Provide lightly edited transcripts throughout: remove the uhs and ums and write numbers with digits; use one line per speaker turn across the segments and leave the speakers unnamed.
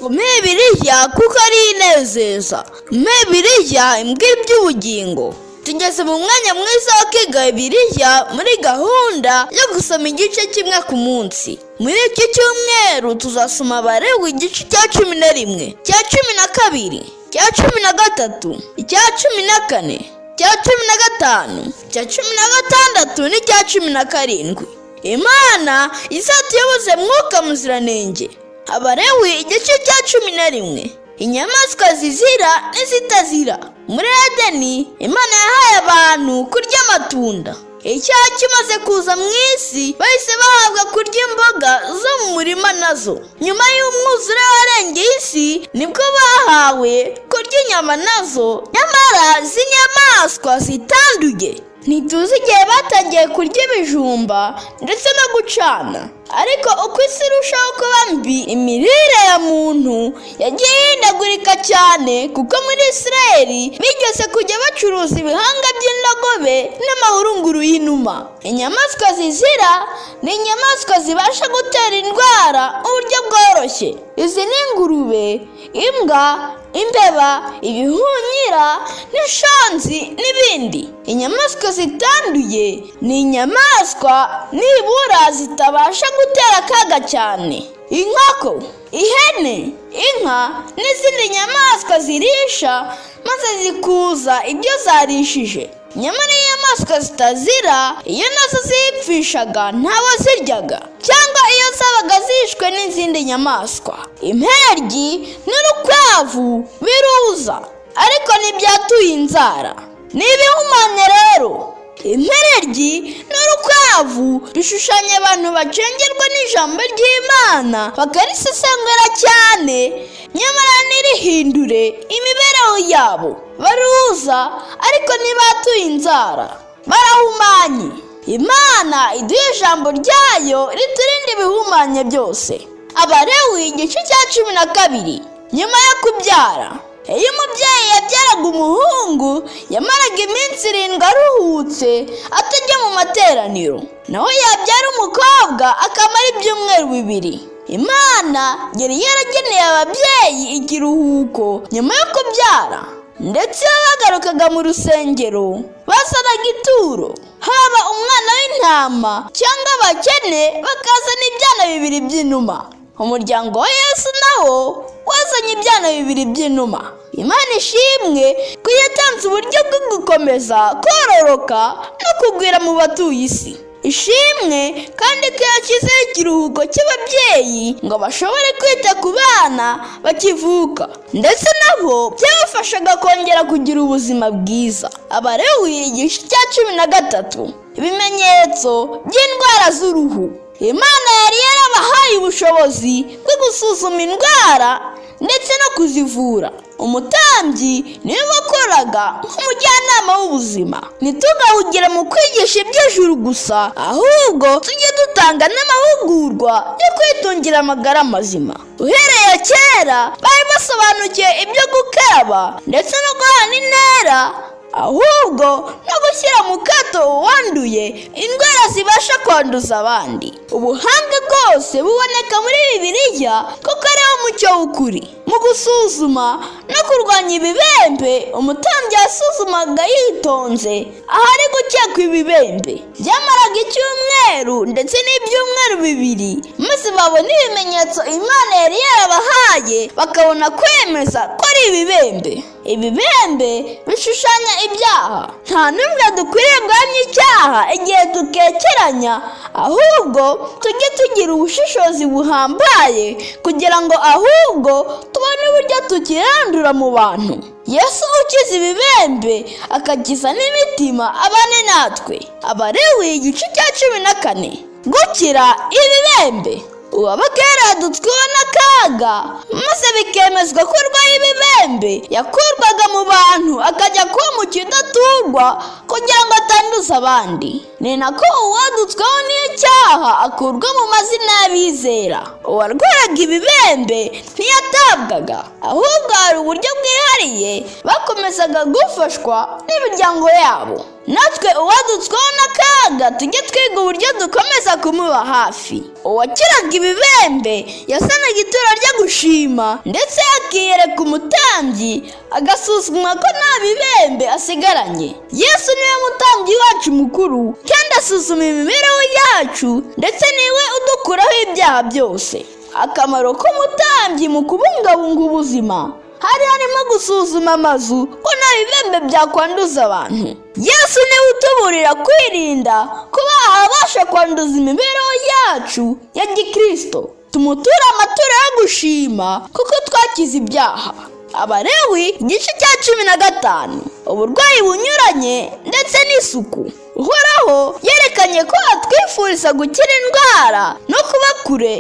Umpe Bibiliya kuko ari inezeza, umpe Bibiliya imbwira iby'ubugingo. Tugeze mu mwanya mwiza wo kwiga Bibiliya muri gahunda yo gusoma igice kimwe ku munsi. Muri iki cyumweru tuzasoma Abalewi igice cya 11, cya 12, cya 13, icya 14, cya 15, icya 16 n'icya 17. Imana izatuyoboze Mwuka Muziranenge. Abalewi igice cya 11, inyamaswa zizira n'izitazira. Muri Edeni Imana yahaye abantu kurya amatunda. Icyaha kimaze kuza mu isi, bahise bahabwa kurya imboga zo mu murima nazo. Nyuma y'umwuzure warengeye isi, nibwo bahawe kurya inyama nazo, nyamara z'inyamaswa zitanduye. Ntituzi igihe batangiye kurya ibijumba ndetse no gucana, ariko uko isi irushaho kuba mbi, imirire ya muntu yagiye ihindagurika cyane, kuko muri Isirayeli bigeze kujya bacuruza ibihanga by'indogobe n'amahurunguru y'inuma. Inyamaswa zizira ni inyamaswa zibasha gutera indwara mu buryo bworoshye. Izi ni ingurube, imbwa, imbeba, ibihunyira n'ishanzi n'ibindi. Inyamaswa zitanduye ni inyamaswa nibura zitabasha gutera akaga cyane: inkoko, ihene, inka n'izindi nyamaswa zirisha maze zikuza ibyo zarishije. Nyamara inyamaswa zitazira, iyo nazo zipfishaga ntawaziryaga, cyangwa iyo zabaga zishwe n'izindi nyamaswa. Impereryi n'urukwavu biruza, ariko ntibyatuye inzara, ni ibihumanya. Rero impereryi n'urukwavu bishushanya abantu bacengerwa n'ijambo ry'Imana, bakarisesengura cyane, nyamara ntirihindure imibereho yabo. Baruza ariko ntibatuye inzara, barahumanye. Imana iduha ijambo ryayo riturinde ibihumanye byose. Abalewi igice cya 12, nyuma yo kubyara. Iyo umubyeyi yabyaraga umuhungu, yamaraga iminsi 7 aruhutse atajya mu materaniro, naho yabyara umukobwa akamara ibyumweru 2. Imana yari yarageneye ababyeyi ikiruhuko nyuma yo kubyara, ndetse iyo bagarukaga mu rusengero bazanaga ituro, haba umwana w'intama cyangwa abakene bakazana ibyana bibiri by'inuma. Umuryango wa Yesu nawo wazanye ibyana bibiri by'inuma. Imana ishimwe ko yatanze uburyo bwo gukomeza kororoka no kugwira mu batuye isi. Ishimwe kandi ko yashyizeho ikiruhuko cy'ababyeyi ngo bashobore kwita ku bana bakivuka, ndetse nabo byabafashaga kongera kugira ubuzima bwiza. Abalewi igice cya 13, ibimenyetso by'indwara z'uruhu. Imana yari yarabahaye ubushobozi bwo gusuzuma indwara ndetse no kuzivura. Umutambyi niwe wakoraga nk'umujyanama w'ubuzima. Ntitugahugire mu kwigisha iby'ijuru gusa, ahubwo tujye dutanga n'amahugurwa yo kwitungira amagara mazima. Uhereye kera bari basobanukiwe ibyo gukaraba ndetse no guhana intera, ahubwo no gushyira mu kato uwanduye indwara zibasha kwanduza abandi. Ubuhanga bwose buboneka muri Bibiliya, kuko ariwo mucyo w'ukuri. Mu gusuzuma no kurwanya ibibembe, umutambyi yasuzumaga yitonze ahari gukekwa ibibembe. Byamaraga icyumweru ndetse n'ibyumweru 2, maze babona ibimenyetso Imana yari yarabahaye, bakabona kwemeza ko ari ibibembe. Ibibembe bishushanya ibyaha. Nta n'umwe dukwiriye guhamya icyaha igihe dukekeranya, ahubwo tujye tugira ubushishozi buhambaye kugira ngo ahubwo tubone uburyo tukirandura mu bantu. Yesu ukiza ibibembe akakiza n'imitima abane natwe. Abalewi igice cya 14, gukira ibibembe. Uwabaga yaradutsweho n'akaga maze bikemezwa ko arwaye ibibembe, yakurwaga mu bantu akajya kuba mu kidaturwa kugira ngo atanduza abandi. Ni nako uwadutsweho n'icyaha akurwa mu mazina y'abizera. Uwarwaraga ibibembe ntiyatabwaga, ahubwo hari uburyo bwihariye bakomezaga gufashwa n'imiryango yabo. Natwe uwadutsweho n'akaga tujye twiga uburyo dukomeza kumuba hafi. Uwakiraga ibibembe yazanaga ituro ryo gushima, ndetse akiyereka umutambyi agasuzumwa ko nta bibembe asigaranye. Yesu niwe mutambyi wacu mukuru, kandi asuzuma imibereho yacu, ndetse niwe udukuraho ibyaha byose. Akamaro k'umutambyi mu kubungabunga ubuzima hari harimo gusuzuma amazu ko nta bibembe byakwanduza abantu. Yesu niwe utuburira kwirinda kuba ahabasha kwanduza imibereho yacu ya gikristo. Tumuture amaturo yo gushima kuko twakize ibyaha. Abalewi igice cya 15. Uburwayi bunyuranye ndetse n'isuku. Uhoraho yerekanye ko atwifuriza gukira indwara no kuba kure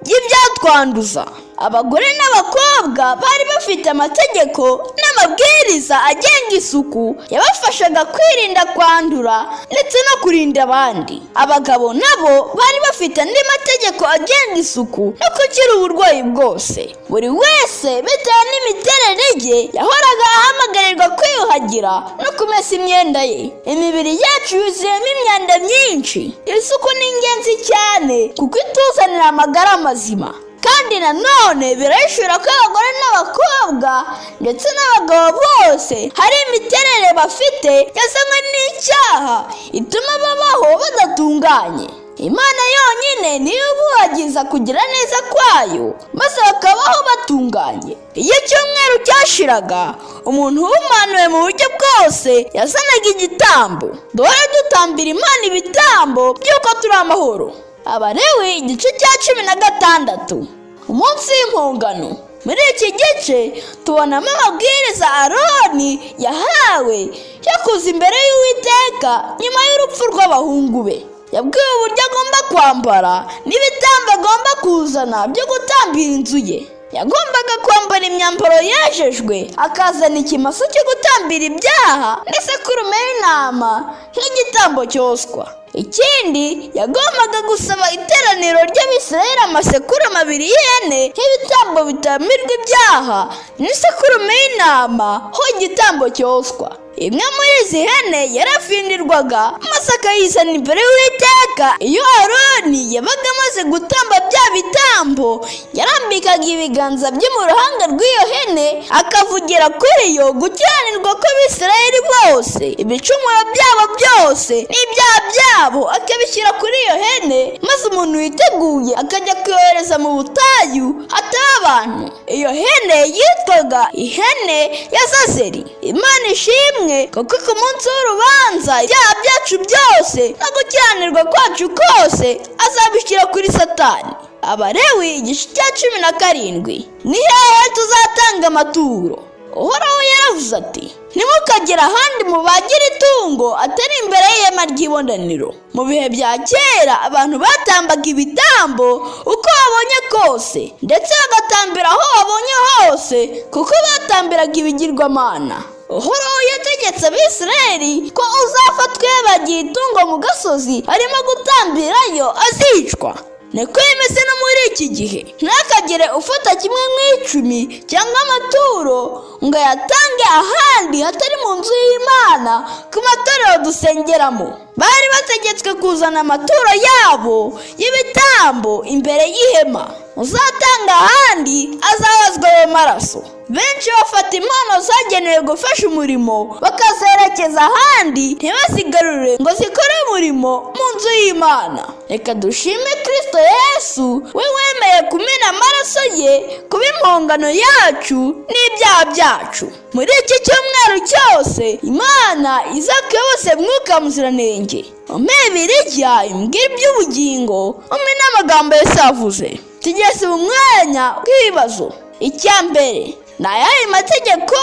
y'ibyatwanduza. Abagore n'abakobwa bari bafite amategeko n'amabwiriza agenga isuku yabafashaga kwirinda kwandura ndetse no kurinda abandi. Abagabo nabo bari bafite andi mategeko agenga isuku no gukira uburwayi bwose. Buri wese bitewe n'imiterere ye yahoraga ahamagarirwa kwiyuhagira no kumesa imyenda ye. Imibiri yacu yuzuyemo imyanda myinshi. Isuku ni ingenzi cyane kuko ituzanira amagara mazima. Kandi nanone birahishura ko abagore n'abakobwa ndetse n'abagabo bose hari imiterere bafite yazanywe n'icyaha ituma babaho badatunganye. Imana yonyine niyo ibuhagiza kugira neza kwayo, maze bakabaho batunganye. Iyo icyumweru cyashiraga, umuntu uhumanuwe mu buryo bwose yazanaga igitambo. Duhore dutambira Imana ibitambo by'uko turi amahoro. Abalewi igice cya 16. Umunsi w'impongano. Muri iki gice tubonamo amabwiriza Aroni yahawe yo kuza imbere y'Uwiteka nyuma y'urupfu rw'abahungu be. Yabwiwe uburyo agomba kwambara n'ibitambo agomba kuzana byo gutambira inzu ye. Yagombaga kwambara imyambaro yejejwe, akazana ikimasa cyo gutambira ibyaha n'isekurume y'intama nk'igitambo cyoswa. Ikindi, yagombaga gusaba iteraniro ry'Abisirayeli amasekurume abiri y'ihene nk'ibitambo bitambirwa ibyaha n'isekurume y'intama ho igitambo cyoswa. Imwe muri izi hene yarafindirwaga maze akayizana imbere y'Uwiteka. Iyo Aroni yabaga amaze gutamba bya bitambo, yarambikaga ibiganza bye mu ruhanga rw'iyo hene, akavugira kuri yo gukiranirwa kw'Abisirayeli bose, ibicumuro byabo byose n'ibyaha byabo akabishyira kuri iyo hene, maze umuntu witeguye akajya kuyohereza mu butayu hataba abantu. Iyo hene yitwaga ihene ya Zazeli. Imana ishimwe kuko ku munsi w'urubanza ibyaha byacu byose no gukiranirwa kwacu kose azabishyira kuri Satani. Abalewi igice cya 17. Ni hehe tuzatanga amaturo? Uhoraho yaravuze ati: ntimukagere ahandi mubagira itungo atari imbere y'ihema ry'ibonaniro. Mu bihe bya kera abantu batambaga ibitambo uko babonye kose, ndetse bagatambira aho babonye hose, kuko batambiraga ibigirwamana. Uhoraho yategetse Abisirayeli ko uzafatwa yabagiye itungo mu gasozi arimo gutambirayo azicwa. Niko bimeze no muri iki gihe. Ntakagire ufata kimwe mu icumi cyangwa amaturo ngo ayatange ahandi hatari mu nzu y'Imana ku matorero dusengeramo. Bari bategetswe kuzana amaturo yabo y'ibitambo imbere y'ihema. Uzatanga ahandi azabazwa ayo maraso. Benshi bafata impano zagenewe gufasha umurimo bakazerekeza ahandi, ntibazigarure ngo zikore umurimo mu nzu y'Imana. Reka dushime Kristo Yesu, we wemeye kumena amaraso ye kuba impongano yacu n'ibyaha byacu. Muri iki cyumweru cyose Imana izakuyobose Mwuka Muziranenge. Umpe Bibiliya imbwira iby'ubugingo, umpe n'amagambo Yesu yavuze. Tugeze mu mwanya w'ibibazo. Icya mbere, ni ayahe mategeko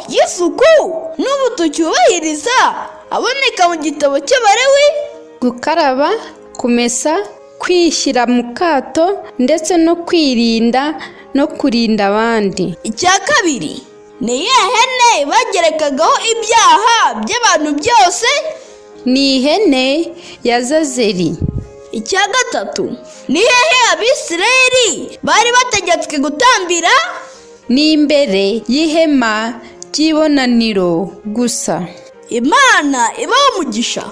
y'isuku n'ubu tucyubahiriza aboneka mu gitabo cy'Abalewi?
Gukaraba, kumesa, kwishyira mu kato ndetse no kwirinda no kurinda abandi.
Icya kabiri, ni iyihe hene bagerekagaho ibyaha by'abantu byose?
Ni ihene ya Zazeli.
Icya gatatu, ni hehe Abisirayeli bari bategetswe gutambira?
Ni imbere y'ihema ry'ibonaniro gusa.
Imana ibahe umugisha.